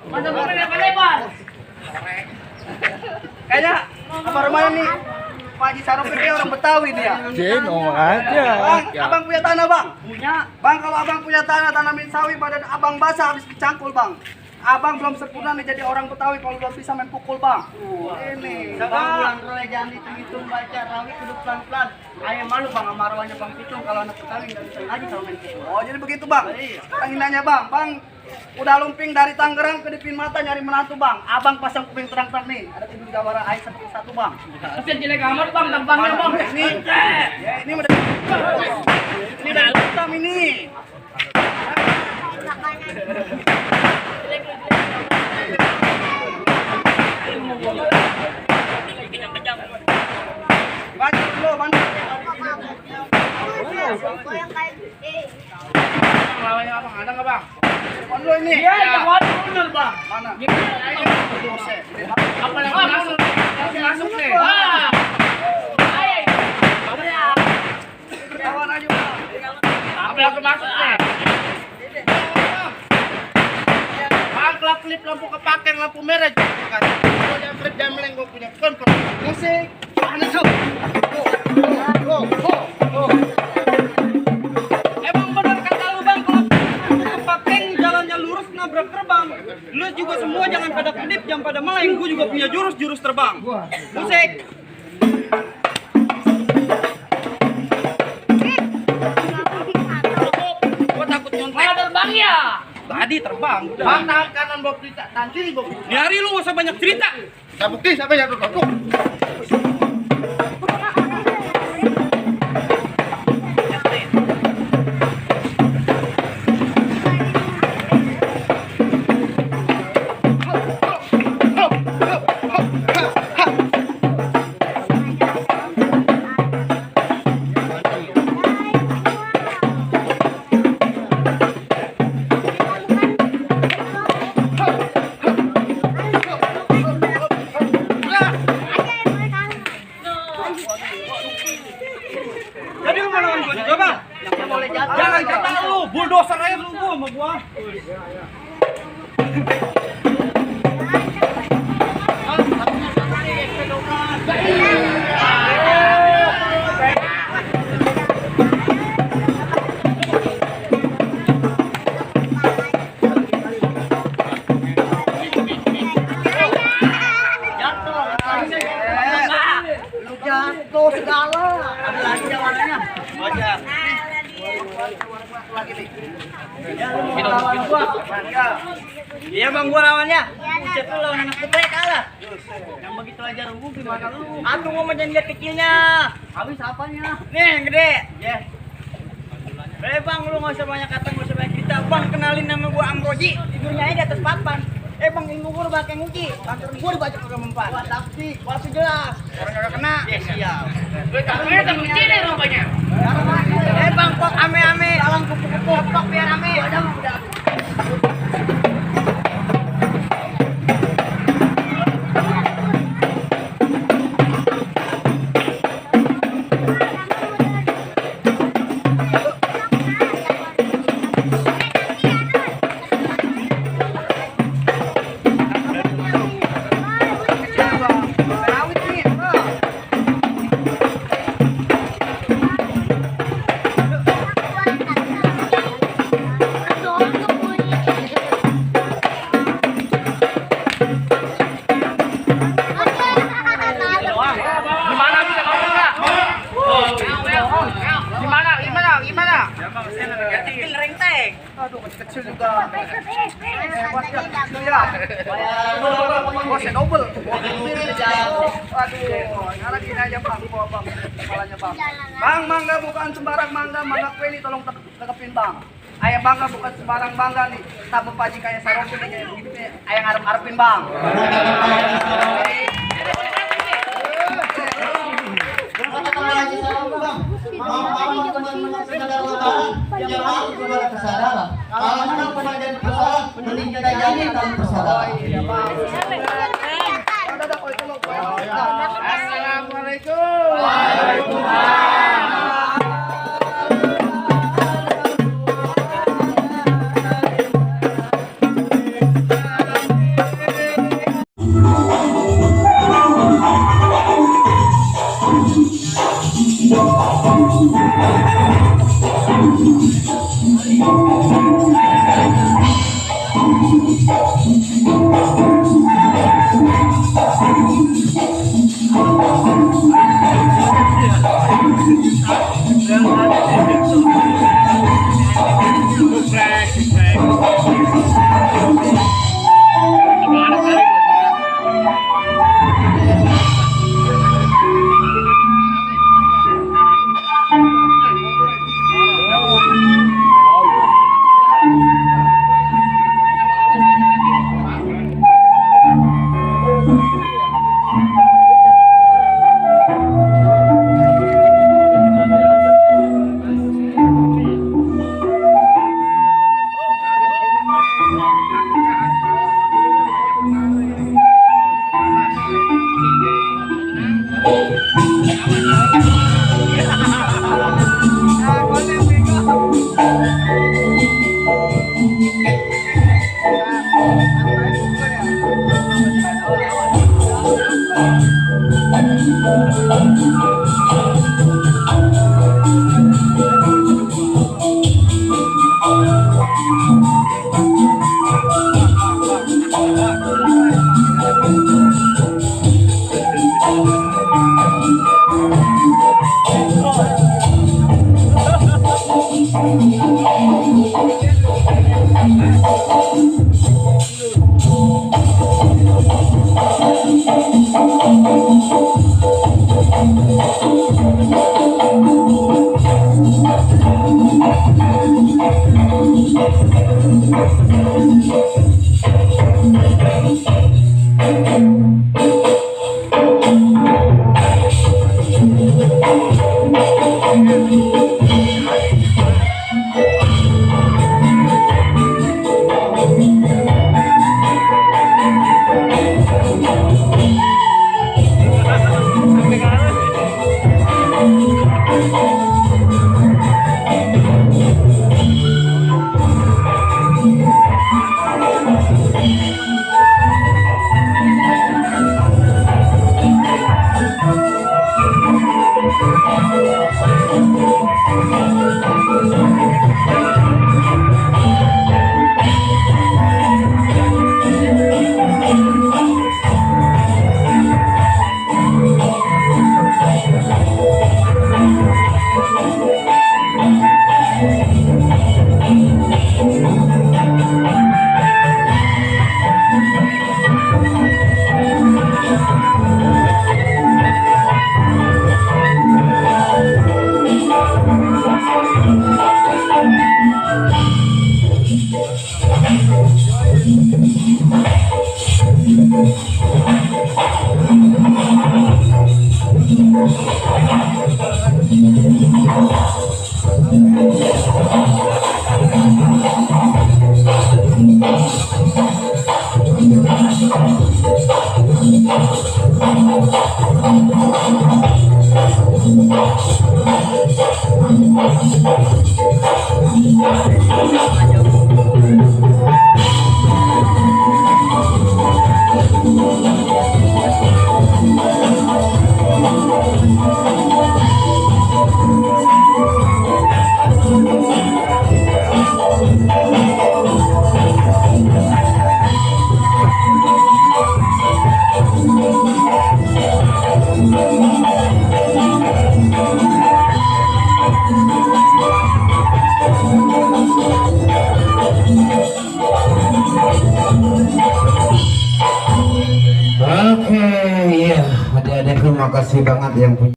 Masa lebar. Kayaknya apa rumahnya nih? Pak Haji Sarop ini orang Betawi dia. Cino aja. Bang, abang punya tanah bang? Punya. Bang, kalau abang punya tanah, tanamin sawi badan abang basah habis dicangkul bang. Abang belum sempurna nih jadi orang Betawi kalau belum bisa main pukul bang. Ini. Bang pulang roy jangan hitung-hitung baca rawi kudu pelan-pelan. Ayah malu bang sama arwahnya Bang Pitung kalau anak Betawi nggak bisa ngaji kalau main pukul. Oh jadi begitu bang. Sekarang ini nanya bang, bang udah lumping dari Tangerang ke Dipin Mata nyari menantu bang. Abang pasang kuping terang-terang nih. Ada tidur gambar air satu bang. Mesin jelek amat bang, tampangnya bang. Ini, ya, ini udah hitam ini. Baca dulu, bang. Lawannya abang ada nggak bang? Depan dulu ini. Iya, depan dulu bang. Mana? Apa yang masuk? Masuk nih. Kawan aja bang. Apa yang masuk nih? Bang, klip lampu kepake lampu merah. Kalau yang klip jamleng gue punya kontrol. Musik. Mana tuh? Emang benar kata lu bang, kalau kepake jalannya lurus nabrak terbang. Lu juga semua jangan pada kedip, jangan pada meleng. Gue juga punya jurus terbang. Musik. Gue takut nyontek. Mana terbang ya? Tadi terbang. Bang, tangan kanan bawa cerita, tangan kiri bawa. Ini hari lu gak usah banyak cerita. Saya bukti siapa yang tuh? Jadi lu mau lawan gua juga bang? Jangan kata lu, bulldozer aja lu gua sama gua. Lu jatuh segala. Ada lagi jalannya. Wajah. Minum gua. Iya bang, gua lawannya. Buset lu lawan anak putri kalah. Yang begitu aja rubuh gimana lu? Aduh, gua mau jangan lihat kecilnya. Habis apanya? Nih yang gede. Ya. Bang, lu nggak usah banyak kata, nggak usah banyak cerita. Bang, kenalin nama gua Amroji. Tidurnya aja di atas papan. Bang, ilmu gua udah pakai nguci. Kantor gua dibaca pakai mempan. Wah, taksi. Wah, jelas. Orang kagak kena. Ya, siap. Gue kantornya tak kunci deh rupanya. Bang, kok ame-ame. Alang kupu-kupu. Kok biar ame. Udah. Gimana? Kecil renteng. Aduh, kecil juga. Hebat ya, kecil ya. Bosnya double. Aduh, sekarang gini aja bang, bawa bang, kepalanya bang. Bang, mangga bukan sembarang mangga, mangga kueli tolong tekepin bang. Ayah bangga bukan sembarang bangga nih. Tambah paji kayak sarong ini kayak begini nih. Ayah ngarep-ngarepin bang. Assalamualaikum. Oke, ya, adik-adik terima kasih banget yang punya